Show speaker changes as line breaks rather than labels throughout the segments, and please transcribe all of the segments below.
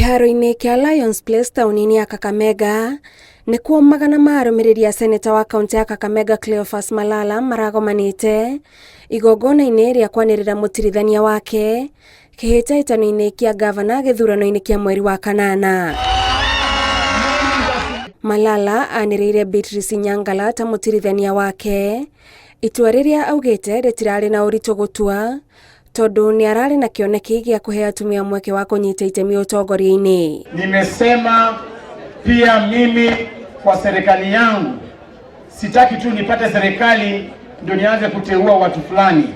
Kĩharo-inĩ kĩa Lions Place taũni-inĩ ya Kakamega nĩkuo magana ma arũmĩrĩri a seneta wa kaunti ya Kakamega Cleophas Malala maragomanĩte igongona-inĩ rĩa kwanĩrĩra mũtirithania wake kĩhĩtahĩtano-inĩ kĩa gavana gĩthurano-inĩ kĩa mweri wa kanana. Malala anĩrĩire Beatrice Nyangala ta mũtirithania wake, itua rĩrĩa augĩte rĩtirarĩ na ũritũ gũtua tondũ nĩ ararĩ na kĩoneki gĩa kũhe atumia mweke wa kũnyita itemi ũtongoria-inĩ.
Nimesema pia mimi kwa serikali yangu sitaki tu nipate serikali ndio nianze kuteua watu fulani.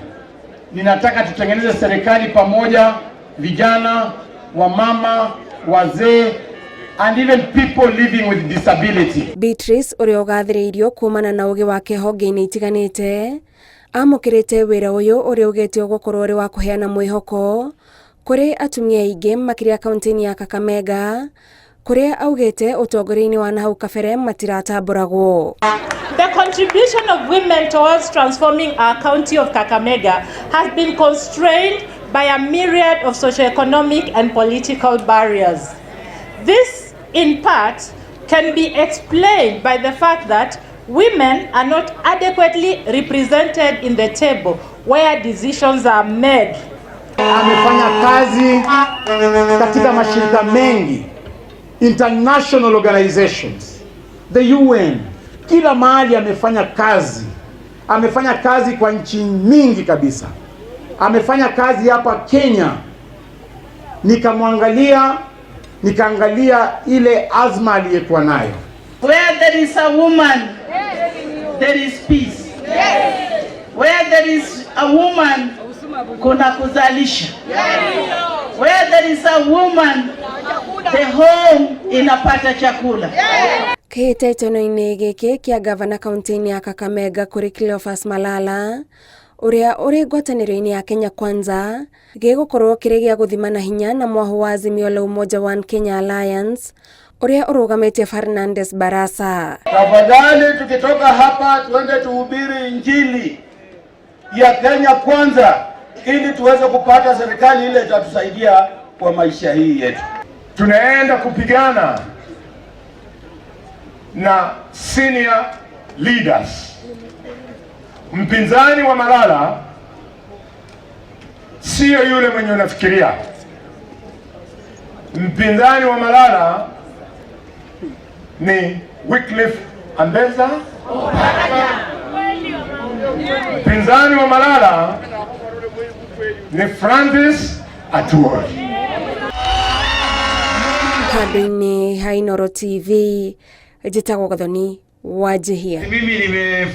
Ninataka tutengeneze serikali pamoja, vijana, wamama, wazee and even people living with disability.
Beatrice ũrĩa ũgathĩrĩirio kumana na ũgĩ wake honge-inĩ itiganĩte amũkĩrĩte wĩra ũyũ ũrĩa ũgĩte ũgũkorwo ũrĩ wa kũheana mwĩhoko kũrĩ atumia aingĩ makĩria kaunti-inĩ ya Kakamega kũrĩa augĩte ũtongoria-inĩ wa nahau kabere matiratambũragwo.
The contribution of women towards transforming our county of Kakamega has been constrained by a myriad of socioeconomic and political barriers. This, in part, can be explained by the fact that women are not adequately represented in the table where decisions are made.
Amefanya kazi katika mashirika mengi, international organizations, the UN, kila mahali amefanya kazi. Amefanya kazi kwa nchi nyingi kabisa. Amefanya kazi hapa Kenya, nikamwangalia, nikaangalia ile azma aliyekuwa nayo.
Where there is a woman, there is peace. Where there is a woman, kuna kuzalisha. Where there is a woman, the home inapata chakula.
Kĩhĩtahĩtano-inĩ gĩkĩ kĩa gavana kaunti-inĩ ya Kakamega kũrĩ Cleophas Malala ũrĩa ũrĩ ngwatanĩro-inĩ ya Kenya Kwanza gĩgũkorwo kĩrĩ gĩa gũthimana hinya na mwahũ wa Azimio la Umoja One Kenya Alliance ũrĩa ũrũgamĩtie Fernandes Barasa.
Tafadhali tukitoka hapa tuende tuhubiri injili ya Kenya Kwanza ili tuweze kupata serikali ile itatusaidia kwa maisha hii yetu.
Tunaenda kupigana na senior leaders. Mpinzani wa Malala sio yule mwenye unafikiria. Mpinzani wa Malala ni Wycliffe Ambetsa. Mpinzani wa Malala ni Francis Atwoli.
Handũ-inĩ ha Inooro TV, njĩtagwo Gathoni Wanjihia.
Mimi nime